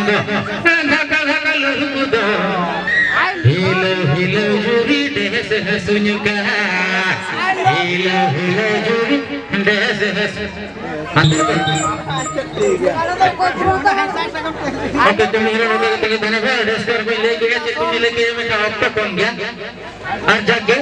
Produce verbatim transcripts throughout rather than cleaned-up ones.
ᱫᱷᱟᱠᱟ ᱫᱷᱟᱠᱟ ᱞᱩᱦᱩᱠ ᱫᱚ ᱦᱤᱞᱟᱹᱣ ᱦᱤᱞᱟᱹᱣ ᱡᱩᱨᱤ ᱰᱮᱦᱮᱥ ᱦᱟᱹᱥᱩᱧ ᱠᱟᱱᱟ᱾ ᱦᱤᱞᱟᱹᱣ ᱦᱤᱞᱟᱹᱣ ᱡᱩᱨᱤ ᱰᱮᱦᱮᱥ ᱦᱟᱹᱥᱩ᱾ ᱟᱫᱚ ᱠᱟᱹᱢᱤ ᱦᱚᱨᱟ ᱱᱚᱰᱮ ᱜᱮ ᱛᱟᱦᱮᱸ ᱠᱟᱱᱟ᱾ ᱰᱮᱥᱠᱟᱨ ᱠᱚᱧ ᱞᱟᱹᱭ ᱠᱮᱫᱟ, ᱪᱮᱫ ᱠᱚᱧ ᱞᱟᱹᱭ ᱠᱮᱫᱟ, ᱢᱮᱱᱠᱷᱟᱱ ᱚᱠᱛᱚ ᱠᱚᱢ ᱜᱮᱭᱟ᱾ ᱟᱨ ᱡᱟᱠ ᱜᱮ,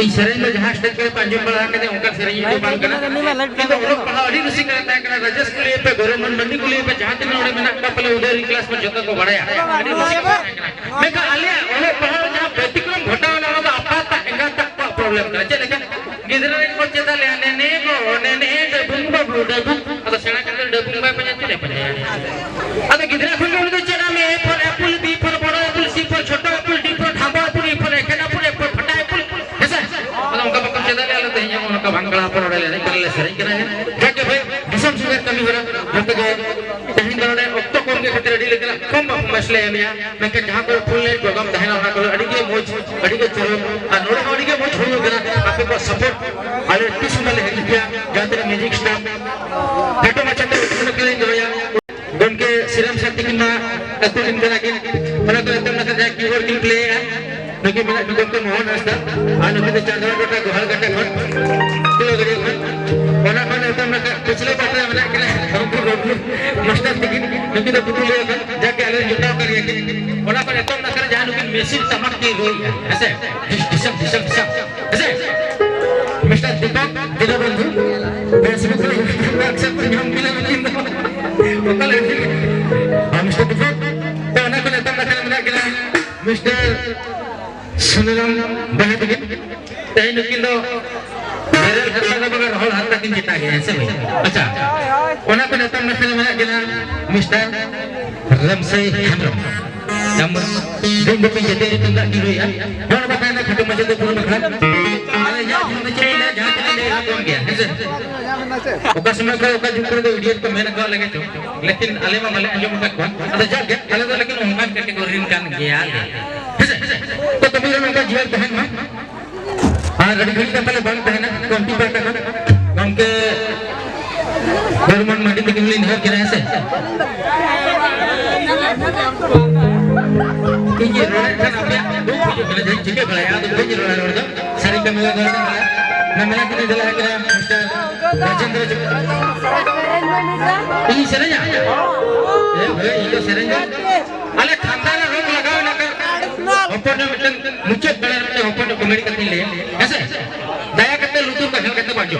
ᱤᱧ ᱥᱮᱨᱮᱧ ᱫᱚ ᱡᱟᱦᱟᱸ stage ᱠᱚᱨᱮ ᱯᱮ ᱟᱸᱡᱚᱢ ᱵᱟᱲᱟ ᱟᱠᱟᱫᱟ, ᱚᱱᱠᱟᱱ ᱥᱮᱨᱮᱧ ᱫᱚ ᱵᱟᱝ ᱠᱟᱱᱟ᱾ ᱠᱤᱱᱛᱩ ᱚᱞᱚᱜ ᱯᱟᱲᱦᱟᱣ ᱟᱹᱰᱤ ᱨᱩᱥᱤᱠᱟ ᱛᱟᱦᱮᱸ ᱠᱟᱱᱟ᱾ ᱨᱟᱡᱮᱥ ᱠᱚ ᱞᱟᱹᱭ ᱯᱮ, ᱜᱚᱨᱚᱢ ᱢᱚᱱ ᱢᱟᱹᱱᱰᱤ ᱠᱚ ᱞᱟᱹᱭ ᱯᱮ, ᱡᱟᱦᱟᱸ ᱛᱤᱱᱟᱹᱜ ᱱᱚᱰᱮ ᱢᱮᱱᱟᱜ ᱠᱚᱣᱟ, ᱯᱟᱞᱮ ᱩᱫᱟᱹᱨᱤ class ᱠᱚ ᱡᱚᱛᱚ ᱠᱚ ᱵᱟᱲᱟᱭᱟ᱾ ᱟᱹᱰᱤ ᱨᱩᱥᱤᱠᱟ ᱛᱟᱦᱮᱸ ᱠᱟᱱᱟ᱾ ᱢᱮᱱᱠᱷᱟᱱ ᱟᱞᱮᱭᱟᱜ ᱚᱞᱚᱜ ᱯᱟᱲᱦᱟᱣ ᱨᱮ ᱡᱟᱦᱟᱸ ᱵᱮᱛᱤᱠᱨᱚᱢ ᱜᱷᱚᱴᱟᱣ ᱮᱱᱟ, ᱚᱱᱟ ᱫᱚ ᱟᱯᱟᱛ ᱮᱸᱜᱟᱛ ᱛᱟᱠᱚᱣᱟᱜ problem ᱠᱟᱱᱟ᱾ ᱪᱮᱫ ᱞᱮᱠᱟ? ᱜᱤᱫᱽᱨᱟᱹ ᱨᱮ ᱠᱚ ᱪᱮᱫ ᱟᱞᱮᱭᱟ, ᱱᱮᱱᱮ ᱜᱚ, ᱱᱮᱱᱮ ᱰᱟᱹᱵᱩᱝ ᱵᱟᱹᱵᱩ, ᱰᱟᱹᱵᱩᱝ᱾ ᱟᱫᱚ ᱥᱮᱬᱟ ᱠᱟᱛᱮ ᱰᱟᱹᱵᱩᱝ ᱵᱟᱭ ᱯᱟᱸᱡᱟ, ᱪᱮᱫ ᱮ ᱯᱟᱸᱡᱟᱭᱟ? ᱟᱫᱚ ᱜᱤᱫᱽᱨᱟᱹ ᱠᱷᱚᱱ ᱜᱮ ᱩᱱᱤ ᱫᱚ ᱪᱮᱫ ᱟᱢ, A for apple, B for ᱵᱚᱲᱚ apple, C for ᱪᱷᱳᱴᱳ apple, D for dhaba apple, E for ᱮᱠᱷᱮᱱ apple, F for ᱯᱷᱟᱴᱟ apple, ᱦᱮᱸᱥᱮ? ᱟᱫᱚ ᱚᱱᱠᱟ ᱵᱟᱠᱚ ᱪᱮᱫ ᱟᱞᱮᱭᱟ, ᱟᱞᱮ ᱛᱮᱦᱮᱧ ᱦᱚᱸ ᱚᱱᱠᱟ ᱵᱟᱝ ᱠᱟᱲᱟ ᱦᱚᱯᱚᱱ ᱱᱚᱰᱮ ᱞᱮ ᱮᱱᱮᱡ ᱠᱟᱱᱟ, ᱞᱮ ᱥᱮᱨᱮᱧ ᱠᱟᱱᱟ᱾ ᱡᱟᱠ ᱜᱮ ᱵᱷᱟᱹᱭ, ᱫᱤᱥᱚᱢ ᱥᱤᱸᱜᱟᱹᱲ ᱠᱟᱹᱢᱤ ᱦᱚᱨᱟ ᱡᱚᱛᱚ ᱜᱮ ᱛᱮᱦᱮᱧ ᱫᱚ ᱱᱚᱰᱮ ᱚᱠᱛᱚ ᱠᱚᱢ ᱜᱮ ᱠᱷᱟᱹᱛᱤᱨ ᱟᱹᱰᱤ ᱞᱮᱠᱟᱱᱟᱜ ᱠᱚᱢ performance ᱞᱮ ᱮᱢᱮᱜᱼᱟ, ᱢᱮᱱᱠᱷᱟᱱ ᱡᱟᱦᱟᱸ ᱠᱚᱨᱮ full night program ᱛᱟᱦᱮᱱᱟ, ᱚᱱᱟ ᱠᱚᱨᱮ ᱟᱹᱰᱤ ᱜᱮ ᱢᱚᱡᱽ, ᱟᱹᱰᱤ ᱜᱮ ᱪᱚᱨᱚᱠ, ᱟᱨ ᱱᱚᱰᱮ ᱦᱚᱸ ᱟᱹᱰᱤ ᱜᱮ ᱢᱚᱡᱽ ᱦᱩᱭᱩᱜ ᱠᱟᱱᱟ᱾ ᱟᱯᱮ ᱠᱚᱣᱟᱜ support ᱟᱞᱮ ᱛᱤᱥ ᱦᱚᱸ ᱵᱟᱞᱮ ᱦᱤᱲᱤᱧ ᱜᱮᱭᱟ᱾ ᱡᱟᱦᱟᱸ ᱛᱤᱱᱟᱹᱜ music staff ᱠᱷᱟᱴᱚ ᱢᱟᱪᱷᱟ ᱛᱮ ᱩᱛᱱᱟᱹᱣ ᱠᱟᱛᱮᱧ ᱫᱚᱦᱚᱭᱟ᱾ ᱜᱚᱢᱠᱮ ᱥᱤᱨᱟᱢ ᱥᱟᱨ ᱛᱤᱠᱤᱱ ᱢᱟ ᱟᱹᱛᱩ ᱨᱮᱱ ᱠᱟᱱᱟ ᱠᱤᱱ, ᱚᱱᱟ ᱠᱚ ᱮᱛᱚᱢ ᱱᱟᱠᱷᱟ ᱡᱟᱦᱟᱸ keyboard ᱠᱤᱱ playᱮᱜᱼᱟ, ᱱᱩᱠᱤᱱ ᱢᱮᱱᱟᱜ ᱠᱤᱱ ᱜᱚᱢᱠᱮ ᱢᱳᱦᱚᱱ ᱦᱟᱸᱥᱫᱟ, ᱟᱨ ᱱᱩᱠᱤᱱ ᱫᱚ ᱪᱟᱸᱫᱣᱟ ᱴᱚᱴᱷᱟ ᱜᱳᱦᱟᱞ ᱠᱟᱴᱟ ᱠᱷᱚᱱ, ᱛᱩᱞᱟᱹ ᱜᱟᱹᱰᱭᱟᱹ ᱠᱷᱚᱱ᱾ ᱚᱱᱟ ᱠᱷᱚᱱ ᱮᱛᱚᱢ ᱱᱟᱠᱷᱟ ᱯᱤᱪᱷᱞᱟᱹ ᱯᱟᱦᱴᱟ ᱨᱮ ᱢᱮᱱᱟᱜ ᱠᱤᱱᱟ ᱜᱚᱢᱠᱮ ᱵᱟᱹᱵᱞᱩ ᱢᱟᱥᱴᱟᱨ ᱛᱤᱠᱤᱱ, ᱱᱩᱠᱤᱱ ᱫᱚ ᱯᱩᱛᱩᱞᱤᱭᱟᱹ ᱠᱷᱚᱱ, ᱡᱟᱠᱮ ᱟᱞᱮ ᱨᱮᱱ ᱡᱚᱴᱟᱣ ᱠᱟᱱ ᱜᱮᱭᱟ ᱠᱤᱱ᱾ ᱚᱱᱟ ᱠᱷᱚᱱ ᱮᱛᱚᱢ ᱱᱟᱠᱷᱟ ᱨᱮ ᱡᱟᱦᱟᱸ ᱱᱩᱠᱤᱱ ᱢᱮᱥᱤᱱ ᱴᱟᱢᱟᱠ ᱠᱤᱱ ᱨᱩᱭᱮᱜᱼᱟ, ᱦᱮᱸᱥᱮ? ᱰᱷᱤᱥ ᱰᱷᱤᱥᱟᱢ ᱰᱷᱤᱥᱟᱢ ᱰᱷᱤᱥᱟᱢ, ᱦᱮᱸᱥᱮ? ᱢᱤᱥᱴᱟᱨ ᱫᱤᱯᱚᱠ ᱫᱤᱱᱚᱵᱚᱱᱫᱷᱩ, ᱵᱮᱥ ᱵᱮᱥ ᱟᱠᱥᱚᱨ ᱠᱚ ᱧᱟᱢ ᱠᱮᱫᱟ ᱱᱩᱠᱤᱱ ᱫᱚ᱾ ᱚᱠᱟ ᱞᱮᱠᱟ ᱠᱤᱱ? ᱟᱨ ᱢᱤᱥᱴᱟᱨ ᱫᱤᱯᱚᱠ, ᱛᱚ ᱚᱱᱟ ᱠᱷᱚᱱ ᱮᱛᱚᱢ ᱱᱟᱠᱷᱟ ᱨᱮ ᱢᱮᱱᱟᱜ ᱠᱤᱱᱟ ᱢᱤᱥᱴᱟᱨ ᱥᱩᱱᱤᱨᱟᱢ ᱵᱟᱦᱟ ᱛᱟᱹᱠᱤᱱ᱾ ᱛᱮᱦᱮᱧ ᱱᱩᱠᱤᱱ ᱫᱚ ᱵᱮᱨᱮᱞ ᱦᱟᱨᱛᱟ ᱫᱚ ᱵᱟᱝᱟ, ᱨᱚᱦᱚᱲ ᱦᱟᱨᱛᱟ ᱠᱤᱱ ᱪᱮᱛᱟᱜ ᱜᱮᱭᱟ, ᱦᱮᱸ ᱥᱮ ᱵᱟᱝ? ᱟᱪᱪᱷᱟ, ᱚᱱᱟ ᱠᱷᱚᱱ ᱮᱛᱚᱢ ᱱᱟᱠᱷᱟ ᱨᱮ ᱢᱮᱱᱟᱜ ᱠᱤᱱᱟ ᱢᱤᱥᱴᱟᱨ ᱨᱟᱢᱥᱟᱹᱭ ᱦᱮᱢᱵᱨᱚᱢ᱾ ᱡᱟᱢᱵᱚᱨ ᱫᱤᱱ ᱫᱚ ᱯᱮ ᱡᱮᱛᱮ ᱛᱩᱢᱫᱟᱜ ᱠᱤᱱ ᱨᱩᱭᱟ᱾ ᱦᱚᱲ ᱵᱟᱠᱷᱟᱱ ᱫᱚ ᱠᱷᱟᱴᱚ ᱢᱟᱪᱷᱟ ᱛᱮ ᱯᱩᱨᱟᱹ ᱵᱟᱠᱷᱟᱱ᱾ ᱟᱞᱮ ᱡᱟᱦᱟᱸ ᱛᱤᱱᱟᱹᱜ ᱞᱮ ᱪᱮᱫ ᱞᱮᱫᱟ, ᱡᱟᱦᱟᱸ ᱛᱤᱱᱟᱹᱜ ᱞᱮ ᱮᱦᱚᱵ ᱠᱚᱢ ᱜᱮᱭᱟ, ᱦᱮᱸ ᱥᱮ? ᱚᱠᱟ ᱥᱚᱢᱚᱭ ᱠᱚᱨᱮ, ᱚᱠᱟ ᱡᱩᱜᱽ ᱠᱚᱨᱮ ᱫᱚ idiot ᱠᱚ ᱢᱮᱱ ᱟᱠᱟᱫ ᱞᱮᱜᱮ ᱪᱚ, ᱞᱮᱠᱤᱱ ᱟᱞᱮ ᱢᱟ ᱵᱟᱞᱮ ᱟᱸᱡᱚᱢ ᱟᱠᱟᱫ ᱠᱚᱣᱟ᱾ ᱟᱫᱚ ᱡᱟᱠ ᱜᱮ, ᱟᱞᱮ ᱫᱚ ᱞᱮᱠᱤᱱ ᱚᱱᱠᱟᱱ category ᱨᱮᱱ ᱠᱟᱱ ᱜᱮᱭᱟ ᱞᱮ, ᱦᱮᱸ ᱥᱮ? ᱛᱚ ᱛᱚᱵᱮ ᱱᱚᱝᱠᱟ ᱡᱤᱭᱟᱹᱲ ᱛᱟᱦᱮᱱ ᱢᱟ᱾ ᱟᱨ ᱟᱹᱰᱤ ᱜᱷᱟᱹᱲᱤᱡ ᱫᱚ ᱯᱟᱞᱮ ᱵᱟᱝ ᱛᱟᱦᱮᱱᱟ, ᱠᱚᱢᱤᱴᱤ ᱯᱟᱦᱴᱟ ᱠᱷᱚᱱ ᱜᱚᱢᱠᱮ ᱵᱚᱨᱢᱚᱱ ᱢᱟᱹᱱᱰᱤ ᱛᱟᱹᱠᱤᱱ ᱞᱤᱧ ᱱᱮᱦᱚᱨ ᱠᱮᱫᱟ, ᱦᱮᱸ ᱥᱮ? ᱤᱧ ᱨᱚᱲᱮᱫ ᱠᱷᱟᱱ ᱟᱯᱮᱭᱟᱜ ᱫᱩᱠ ᱵᱩᱡᱷᱟᱹᱜ ᱠᱟᱱᱟ, ᱡᱟᱦᱟᱸᱧ ᱪᱤᱠᱟᱹ ᱵᱟᱲᱟᱭᱟ, ᱟᱫᱚ ᱵᱟᱹᱧ ᱨᱚᱲᱟ ᱨᱚᱲ ᱫᱚ᱾ ᱥᱟᱹᱨᱤ ᱠᱟᱹᱢᱤ ᱫᱚ ᱫᱚᱨᱠᱟᱨ ᱠᱟᱱᱟ᱾ ᱚᱱᱟ ᱢᱮᱞᱟ ᱠᱤᱱ ᱪᱟᱞᱟᱜ ᱠᱟᱱᱟ, ᱢᱤᱥᱴᱟᱨ ᱨᱟᱡᱮᱱᱫᱨᱚ ᱪᱚ-, ᱤᱧ ᱥᱮᱨᱮᱧᱟ? ᱮ ᱵᱷᱟᱹᱭ, ᱤᱧ ᱫᱚ ᱥᱮᱨᱮᱧ ᱫᱚ, ᱟᱞᱮ ᱠᱷᱟᱱᱫᱟᱱ ᱨᱮ ᱨᱳᱜᱽ ᱞᱟᱜᱟᱣ ᱮᱱᱟ ᱠᱟ-, ᱦᱚᱯᱚᱱ ᱨᱮ ᱢᱤᱫᱴᱟᱝ ᱢᱩᱪᱟᱹᱫ ᱵᱮᱲᱟ ᱨᱮ ᱢᱤᱫᱴᱟᱝ ᱦᱚᱯᱚᱱ ᱧᱚᱜ ᱠᱚᱢᱮᱰᱤ ᱠᱟᱛᱷᱟᱧ ᱞᱟᱹᱭᱟ, ᱦᱮᱸᱥᱮ? ᱫᱟᱭᱟ ᱠᱟᱛᱮ ᱞᱩᱛᱩᱨ ᱠᱚ ᱦᱮᱞ ᱠᱟᱛᱮ ᱵᱟᱡᱚ᱾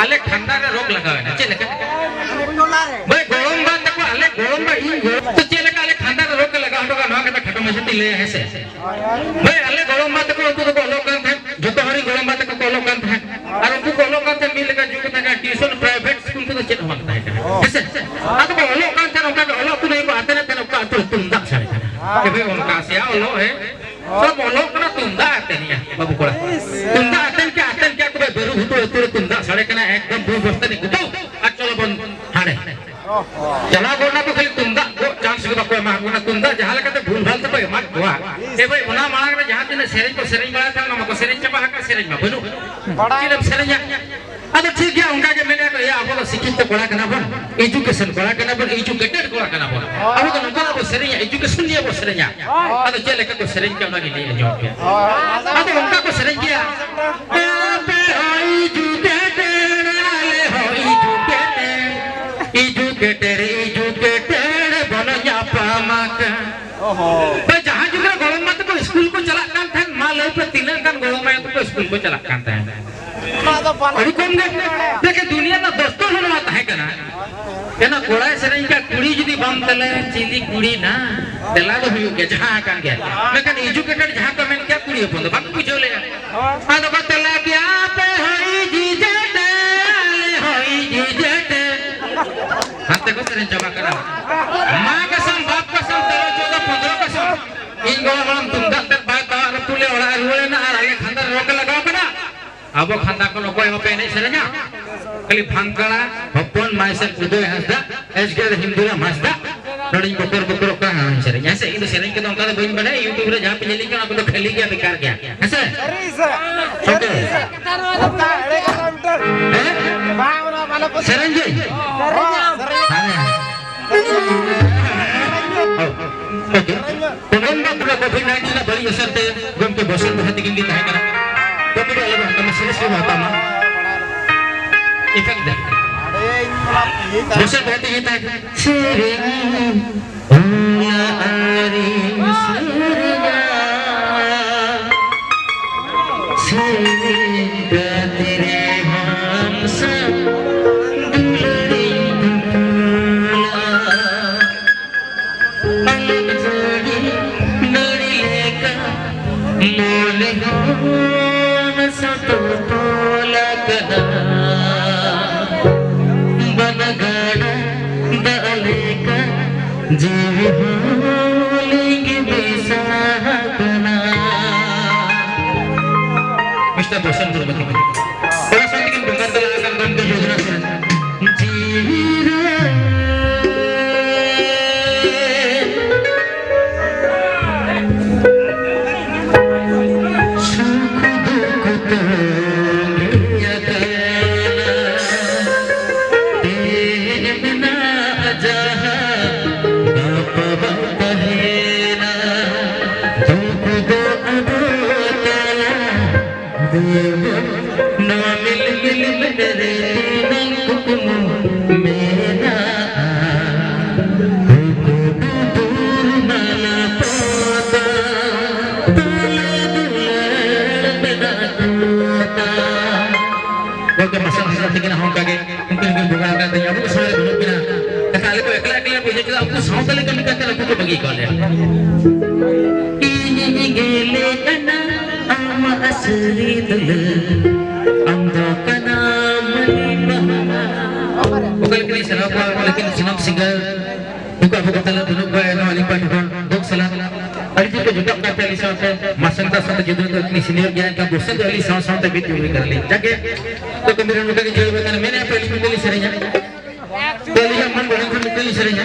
ᱟᱞᱮ ᱠᱷᱟᱱᱫᱟᱱ ᱨᱮ ᱨᱳᱜᱽ ᱞᱟᱜᱟᱣ ᱮᱱᱟ᱾ ᱪᱮᱫ ᱞᱮᱠᱟ? ᱵᱷᱟᱹᱭ, ᱜᱚᱲᱚᱢ ᱵᱟ ᱛᱟᱠᱚ, ᱟᱞᱮ ᱜᱚᱲᱚᱢ ᱵᱟ, ᱤᱧ ᱜᱚᱲᱚᱢ, ᱛᱚ ᱪᱮᱫ ᱞᱮᱠᱟ ᱟᱞᱮ ᱠᱷᱟᱱᱫᱟᱱ ᱨᱮ ᱨᱳᱜᱽ ᱞᱮ ᱞᱟᱜᱟᱣ ᱦᱚᱴᱚ ᱠᱟᱜᱼᱟ, ᱱᱚᱣᱟ ᱠᱟᱛᱷᱟ ᱠᱷᱟᱴᱚ ᱢᱟᱪᱷᱟ ᱛᱮᱧ ᱞᱟᱹᱭᱟ, ᱦᱮᱸ ᱥᱮ? ᱵᱷᱟᱹᱭ, ᱟᱞᱮ ᱜᱚᱲᱚᱢ ᱵᱟ ᱛᱟᱠᱚ, ᱩᱱᱠᱩ ᱫᱚᱠᱚ ᱚᱞᱚᱜ ᱠᱟᱱ ᱛᱟᱦᱮᱸᱫ, ᱡᱚᱛᱚ ᱦᱚᱲ ᱨᱮᱱ ᱜᱚᱲᱚᱢ ᱵᱟ ᱛᱟᱠᱚ ᱠᱚ ᱚᱞᱚᱜ ᱠᱟᱱ ᱛᱟᱦᱮᱸᱫ, ᱟᱨ ᱩᱱᱠᱩ ᱠᱚ ᱚᱞᱚᱜ ᱠᱟᱱ ᱛᱟᱦᱮᱸᱫ, ᱢᱤᱫ ᱞᱮᱠᱟ ᱡᱩᱜᱽ ᱛᱟᱦᱮᱸ ᱠᱟᱱᱟ, tuition private school ᱠᱚᱫᱚ ᱪᱮᱫ ᱦᱚᱸ ᱵᱟᱝ ᱛᱟᱦᱮᱸ ᱠᱟᱱᱟ, ᱦᱮᱸ ᱥᱮ? ᱟᱫᱚ ᱠᱚ ᱚᱞᱚᱜ ᱠᱟᱱ ᱛᱟᱦᱮᱸᱫ, ᱚᱱᱠᱟ ᱜᱮ ᱚᱞᱚᱜ ᱛᱩᱞᱩᱡ ᱠᱚ ᱟᱛᱮᱱ ᱟᱛᱮᱱ ᱚᱠᱟ ᱟᱹᱛᱩ ᱨᱮ ᱛᱩᱢᱫᱟᱜ ᱥᱟᱰᱮ ᱠᱟᱱᱟ᱾ ᱮ ᱵᱷᱟᱹᱭ, ᱚᱱᱠᱟ ᱥᱮᱭᱟ ᱚᱞᱚᱜ, ᱦᱮᱸ᱾ ᱥᱚᱵ ᱚᱞᱚᱜ ᱠᱟᱱᱟ ᱛᱩᱢᱫᱟᱜ ᱟᱛᱮᱱ ᱜᱮ, ᱵᱟᱹᱵᱩ ᱠᱚᱲᱟ᱾ ᱛᱩᱢᱫᱟᱜ ᱟᱛᱮᱱ ᱠᱮ, ᱟᱛᱮᱱ ᱠᱮ, ᱛᱚᱵᱮ ᱵᱟᱹᱨᱩ ᱜᱷᱩᱴᱩ ᱟᱹᱛᱩ ᱨᱮ ᱛᱩᱢᱫᱟᱜ ᱥᱟᱰᱮ ᱠᱟᱱᱟ, ᱮᱠᱫᱚᱢ ᱵᱩ ᱵᱚᱥᱛᱟ ᱨᱮ ᱜᱩᱴᱟᱹᱣ ᱟᱨ ᱪᱚᱞᱚ ᱵᱚᱱ ᱦᱟᱸᱰᱮ᱾ ᱪᱟᱞᱟᱣ ᱜᱚᱫ ᱱᱟᱠᱚ, ᱠᱷᱟᱹᱞᱤ ᱛᱩᱢᱫᱟᱜ ᱜᱚᱜ chance ᱜᱮ ᱵᱟᱠᱚ ᱮᱢᱟ ᱠᱚ ᱠᱟᱱᱟ, ᱛᱩᱢᱫᱟᱜ ᱡᱟᱦᱟᱸ ᱞᱮᱠᱟᱛᱮ ᱵᱷᱩᱞ ᱵᱷᱟᱞ ᱛᱮᱠᱚ ᱮᱢᱟᱫ ᱠᱚᱣᱟ᱾ ᱮ ᱵᱷᱟᱹᱭ, ᱚᱱᱟ ᱢᱟᱲᱟᱝ ᱨᱮ ᱡᱟᱦᱟᱸ ᱛᱤᱱᱟᱹᱜ ᱥᱮᱨᱮᱧ ᱠᱚ ᱥᱮᱨᱮᱧ ᱵᱟᱲᱟᱭ ᱛᱟᱦᱮᱸᱫ, ᱚᱱᱟ ᱢᱟᱠᱚ ᱥᱮᱨᱮᱧ ᱪᱟᱵᱟ ᱟᱠᱟᱫ, ᱥᱮᱨᱮᱧ ᱢᱟ ᱵᱟᱹᱱᱩᱜ᱾ ᱪᱮᱫ ᱮᱢ ᱥᱮᱨᱮᱧᱟ? ᱟᱫᱚ ᱴᱷᱤᱠ ᱜᱮᱭᱟ, ᱚᱱᱠᱟ ᱜᱮ ᱢᱮᱱᱮᱫ ᱠᱚ, ᱮᱭᱟ, ᱟᱵᱚ ᱫᱚ ᱥᱤᱠᱠᱷᱤᱛ ᱠᱚᱲᱟ ᱠᱟᱱᱟ ᱵᱚᱱ, education ᱠᱚᱲᱟ ᱠᱟᱱᱟ ᱵᱚᱱ, educated ᱠᱚᱲᱟ ᱠᱟᱱᱟ ᱵᱚᱱ᱾ ᱟᱵᱚ ᱫᱚ ᱱᱚᱝᱠᱟ ᱵᱚ ᱥᱮᱨᱮᱧᱟ, education ᱱᱤᱭᱮ ᱵᱚ ᱥᱮᱨᱮᱧᱟ᱾ ᱟᱫᱚ ᱪᱮᱫ ᱞᱮᱠᱟ ᱠᱚ ᱥᱮᱨᱮᱧ ᱠᱮᱭᱟ, ᱚᱱᱟ ᱜᱮ ᱞᱟᱹᱭ ᱟᱸᱡᱚᱢ ᱯᱮ᱾ ᱟᱫᱚ ᱚᱱᱠᱟ ᱠᱚ ᱥᱮᱨᱮᱧ ᱜᱮᱭᱟ, "ᱟᱯᱮ ᱦᱚᱸ educated, ᱟᱞᱮ ᱦᱚᱸ educated, educated, educated ᱵᱚᱱ ᱧᱟᱯᱟᱢ ᱟᱠᱟᱱ᱾" ᱛᱚ, ᱡᱟᱦᱟᱸ ᱡᱩᱜᱽ ᱨᱮ ᱜᱚᱲᱚᱢ ᱵᱟ ᱛᱟᱠᱚ ᱥᱠᱩᱞ ᱠᱚ ᱪᱟᱞᱟᱜ ᱠᱟᱱ ᱛᱟᱦᱮᱸᱫ, ᱢᱟ ᱞᱟᱹᱭ ᱯᱮ, ᱛᱤᱱᱟᱹᱜ ᱜᱟᱱ ᱜᱚᱲᱚᱢ ᱟᱭᱳ ᱛᱟᱠᱚ ᱥᱠᱩᱞ ᱠᱚ ᱪᱟᱞᱟᱜ ᱠᱟᱱ ᱛᱟᱦᱮᱸᱫ? ᱟᱹᱰᱤ ᱠᱚᱢ ᱜᱮ᱾ ᱫᱮᱠᱷᱮ, ᱫᱩᱱᱤᱭᱟᱹ ᱨᱮᱱᱟᱜ ᱫᱚᱥᱛᱚᱨ ᱦᱚᱸ ᱱᱚᱣᱟ ᱛᱟᱦᱮᱸ ᱠᱟᱱᱟ᱾ ᱮᱱᱟ ᱠᱚᱲᱟᱭ ᱥᱮᱨᱮᱧ ᱠᱟᱜ, "ᱠᱩᱲᱤ ᱡᱩᱫᱤ ᱵᱟᱢ ᱛᱮᱞᱟᱭᱟ, ᱪᱤᱞᱤ ᱠᱩᱲᱤ ᱱᱟ?" ᱛᱮᱞᱟ ᱫᱚ ᱦᱩᱭᱩᱜ ᱜᱮᱭᱟ, ᱡᱟᱦᱟᱸ ᱟᱠᱟᱱ ᱜᱮᱭᱟ᱾ ᱢᱮᱱᱠᱷᱟᱱ educated ᱡᱟᱦᱟᱸ ᱠᱚ ᱢᱮᱱ ᱠᱮᱭᱟ, ᱠᱩᱲᱤ ᱦᱚᱯᱚᱱ ᱫᱚ ᱵᱟᱠᱚ ᱵᱩᱡᱷᱟᱹᱣ ᱞᱮᱫᱼᱟ᱾ ᱟᱫᱚ ᱠᱚ ᱛᱮᱞᱟ ᱠᱮᱭᱟ, "ᱟᱯᱮ ᱦᱚᱸ educated, ᱟᱞᱮ ᱦᱚᱸ educated᱾" ᱦᱟᱱᱛᱮ ᱠᱚ ᱥᱮᱨᱮᱧ ᱪᱟᱵᱟ ᱠᱟᱱᱟ᱾ ᱢᱟ ᱠᱚᱥᱚᱢ, ᱵᱟᱯ ᱠᱚᱥᱚᱢ, ᱛᱮᱨᱚ, ᱪᱳᱫᱚ, ᱯᱚᱱᱫᱽᱨᱚ ᱠᱚᱥᱚᱢ᱾ ᱤᱧ ᱜᱚᱲᱚᱢ ᱦᱟᱲᱟᱢ ᱛᱩᱢᱫᱟᱜ ᱛᱮ ᱵᱟᱭ ᱛᱟᱣᱟᱜ ᱨᱟᱹᱯᱩᱫ ᱞᱮ ᱚᱲᱟᱜ ᱮ ᱨᱩᱣᱟᱹᱲ ᱮᱱᱟ ᱟᱨ ᱟᱞᱮ ᱠᱷᱟᱱᱫᱟᱱ ᱨᱚᱲ ᱠᱚ ᱞᱟᱜᱟᱣ ᱠᱟᱱᱟ᱾ ᱟᱵᱚ ᱠᱷᱟᱱᱫᱟᱱ ᱠᱷᱚᱱ ᱚᱠᱚᱭ ᱦᱚᱸ ᱵᱟᱯᱮ ᱮᱱᱮᱡ ᱥᱮᱨᱮᱧᱟ? ᱠᱷᱟᱹᱞᱤ ᱵᱷᱟᱝᱠᱟᱲᱟ ᱦᱚᱯᱚᱱ ᱢᱟᱭᱥᱮ ᱩᱫᱚᱭ ᱦᱟᱸᱥᱫᱟ, ᱮᱥ ᱜᱮ ᱦᱤᱱᱫᱩᱨᱟᱢ ᱦᱟᱸᱥᱫᱟ, ᱱᱚᱰᱮᱧ ᱵᱚᱠᱚᱨ ᱵᱚᱠᱚᱨᱚᱜ ᱠᱟᱱᱟ, ᱦᱟᱸᱜ ᱥᱮᱨᱮᱧ, ᱦᱮᱸ ᱥᱮ? ᱤᱧ ᱫᱚ ᱥᱮᱨᱮᱧ ᱠᱚᱫᱚ ᱚᱱᱠᱟ ᱫᱚ ᱵᱟᱹᱧ ᱵᱟᱲᱟᱭᱟ, YouTube ᱨᱮ ᱡᱟᱦᱟᱸ ᱯᱮ ᱧᱮᱞᱤᱧ ᱠᱟᱱᱟ, ᱚᱱᱟ ᱠᱚᱫᱚ ᱠᱷᱟᱹᱞᱤ ᱜᱮᱭᱟ, ᱵᱮᱠᱟᱨ ᱜᱮᱭᱟ, ᱦᱮᱸ ᱥᱮ? ᱥᱟᱹᱨᱤ ᱥᱮ? ᱥᱟᱹᱨᱤ ᱥᱮ? ᱦᱮᱸ? ᱵᱟᱝ, ᱚᱱᱟ ᱢᱟᱱᱮ ᱠᱚ ᱥᱮᱨᱮᱧ ᱜᱮ? ᱦᱚᱸ, ᱥᱮᱨᱮᱧ᱾ ᱦᱮᱸ᱾ ᱠᱚᱱᱰᱚᱢ ᱫᱚ ᱯᱩᱨᱟᱹ ᱠᱳᱵᱷᱤᱰ ᱱᱟᱭᱤᱱᱴᱤᱱ ᱨᱮᱱᱟᱜ ᱵᱟᱹᱲᱤᱡ ᱟᱥᱚᱨ ᱛᱮ ᱜᱚᱢᱠᱮ ᱵᱚᱥᱚᱱᱛ ᱵᱚᱦᱟ ᱛᱟᱹᱠᱤᱱ ᱠᱤᱱ ᱛᱟᱦᱮᱸ ᱠᱟᱱᱟ᱾ ᱠᱟᱹᱢᱤ ᱨᱮ ᱟᱞᱚ ᱵᱚᱱ ᱠᱟᱹᱢᱤ, ᱥᱤᱨᱤᱭᱟᱥ ᱜᱮᱵᱚᱱ ᱦᱟᱛᱟᱣ ᱢᱟ᱾ ᱤᱯᱷᱮᱠᱴ ᱫᱟᱭ᱾ ᱵᱚᱥᱚᱱᱛ ᱵᱚᱦᱟ ᱛᱟᱹᱠᱤᱱ ᱛᱟᱦᱮᱸ ᱠᱟᱱᱟ᱾ ᱥᱮᱨᱮᱧ ᱚᱞ ᱟᱹᱨᱤ ᱥᱮᱨᱮᱧᱟ, ᱥᱮᱨᱮᱧ ᱠᱟᱛᱮ ᱨᱮᱦᱚᱸ ᱟᱢ ᱥᱟᱶ ᱫᱩᱞᱟᱹᱲᱤᱧ ᱫᱩᱯᱩᱞᱟ᱾ ᱟᱞᱮ ᱡᱟᱹᱲᱤ ᱱᱟᱹᱲᱤ ᱞᱮᱠᱟ ᱢᱚᱱᱮ ᱦᱚᱸ ᱥᱟᱛᱚ ᱛᱚᱞ ᱟᱠᱟᱱᱟ᱾ ᱵᱟᱱᱟ ᱜᱟᱰᱟ ᱫᱟᱜ ᱞᱮᱠᱟ ᱡᱤᱣᱤ ᱦᱚᱸ ᱞᱤᱸᱜᱤ ᱢᱮᱥᱟ ᱟᱠᱟᱱᱟ᱾ ᱢᱤᱥᱴᱟᱨ ᱵᱚᱥᱚᱱᱛ ᱢᱩᱨᱢᱩ ᱛᱟᱹᱠᱤᱱ᱾ ᱚᱱᱟ ᱥᱟᱶ ᱛᱮᱠᱤᱱ ᱵᱚᱸᱜᱟ ᱛᱟᱞᱟ ᱟᱠᱟᱱ ᱜᱚᱢᱠᱮ ᱡᱳᱡᱚᱱᱟ ᱥᱮᱱ᱾ ᱡᱤᱣᱤ ᱨᱮ ᱥᱩᱠ ᱫᱩᱠ ᱛᱟᱸᱜᱤ ᱟᱠᱟᱱᱟ᱾ ᱛᱮᱦᱮᱧ ᱢᱮᱱᱟᱜᱼᱟ ᱡᱟᱦᱟᱸ, ᱜᱟᱯᱟ ᱵᱟᱝ ᱛᱟᱦᱮᱱᱟ᱾ ᱫᱩᱠ ᱫᱚ ᱟᱫᱚ ᱛᱟᱞᱟ ᱱᱚᱣᱟ ᱢᱤᱞ ᱢᱤᱞ ᱢᱮᱱ ᱨᱮ ᱛᱤᱱᱟᱹᱝ ᱠᱩᱠᱢᱩ ᱢᱮᱱᱟᱜᱼᱟ᱾ ᱠᱩᱠᱢᱩ ᱫᱩᱨ ᱢᱟᱞᱟ ᱯᱚᱛᱟ, ᱛᱟᱞᱟ ᱫᱩᱞᱟᱹᱲ ᱢᱮᱱᱟᱜ ᱠᱚᱛᱟ᱾ ᱜᱚᱢᱠᱮ ᱢᱟᱥᱴᱟᱨ ᱦᱟᱸᱥᱫᱟ ᱛᱟᱹᱠᱤᱱᱟᱜ ᱦᱚᱸ ᱚᱱᱠᱟ ᱜᱮ, ᱩᱱᱠᱤᱱ ᱦᱚᱸᱠᱤᱱ ᱵᱚᱸᱜᱟ ᱟᱠᱟᱱ ᱛᱟᱹᱠᱤᱱᱟ᱾ ᱟᱵᱚ ᱥᱚᱢᱟᱡᱽ ᱨᱮ ᱵᱟᱹᱱᱩᱜ ᱠᱤᱱᱟ᱾ ᱠᱟᱛᱷᱟ ᱟᱞᱮ ᱠᱚ ᱮᱠᱞᱟ ᱮᱠᱞᱟ ᱵᱩᱡᱷᱟᱹᱣ ᱠᱮᱫᱟ, ᱩᱱᱠᱩ ᱥᱟᱶᱛᱟ ᱞᱮᱠᱟ ᱢᱤᱫ ᱠᱟᱛᱮ ᱩᱱᱠᱩ ᱠᱚ ᱵᱟᱹᱜᱤ ᱠᱟᱜ ᱞᱮᱭᱟ᱾ ᱤᱧᱤᱧ ᱜᱮᱞᱮ ᱠᱟᱱᱟ ᱟᱢᱟᱜ ᱥᱟᱹᱨᱤ ᱫᱩᱞᱟᱹᱲ, ᱟᱢ ᱫᱚ ᱠᱟᱱᱟᱢ ᱢᱟᱹᱞᱤ ᱵᱟᱦᱟ᱾ ᱚᱠᱟ ᱞᱮᱠᱟᱞᱤᱧ ᱥᱮᱬᱟ ᱠᱚᱣᱟ, ᱞᱮᱠᱤᱱ ᱥᱟᱱᱟᱢ ᱥᱤᱝᱜᱟᱨ ᱩᱱᱠᱩ ᱟᱵᱚ ᱠᱚ ᱛᱟᱞᱟ ᱵᱟᱹᱱᱩᱜ ᱠᱚᱣᱟ, ᱮᱱᱦᱚᱸ ᱟᱹᱞᱤᱧ ᱯᱟᱦᱴᱟ ᱠᱷᱚᱱ ᱫᱩᱠ ᱥᱟᱞᱟᱜ ᱟᱹᱰᱤ ᱡᱳᱨ ᱠᱚ ᱡᱚᱴᱟᱜ ᱠᱟᱱ ᱛᱮ ᱟᱹᱞᱤᱧ ᱥᱟᱶᱛᱮ ᱢᱟᱨᱥᱟᱞ ᱫᱟᱥ ᱥᱟᱶᱛᱮ ᱡᱩᱫᱟᱹ ᱫᱚ ᱩᱱᱤ ᱥᱤᱱᱤᱭᱚᱨ ᱜᱮᱭᱟ, ᱮᱱᱠᱷᱟᱱ ᱵᱚᱥᱮᱱ ᱫᱚ ᱟᱹᱞᱤᱧ ᱥᱟᱶ ᱥᱟᱶᱛᱮ ᱢᱤᱫ ᱡᱩᱨᱤ ᱠᱟᱱᱟᱞᱤᱧ᱾ ᱡᱟᱜᱮ ᱛᱚ ᱠᱟᱹᱢᱤ ᱨᱮ ᱱᱚᱝᱠᱟ ᱜᱮ ᱡᱤᱭᱚᱱ ᱠᱟᱱᱟ, ᱢᱮᱱᱮᱫᱼᱟ ᱯᱮ ᱟᱹᱞᱤᱧ ᱢᱤᱫᱴᱮᱱ ᱞᱤᱧ ᱥᱮᱨᱮᱧᱟ᱾ ᱛᱚ ᱟᱹᱞᱤᱧᱟᱜ ᱢᱚᱱ ᱜᱚᱲᱦᱚᱱ ᱠᱷᱚᱱ ᱢᱤᱫᱴᱮᱱ ᱞᱤᱧ ᱥᱮᱨᱮᱧᱟ᱾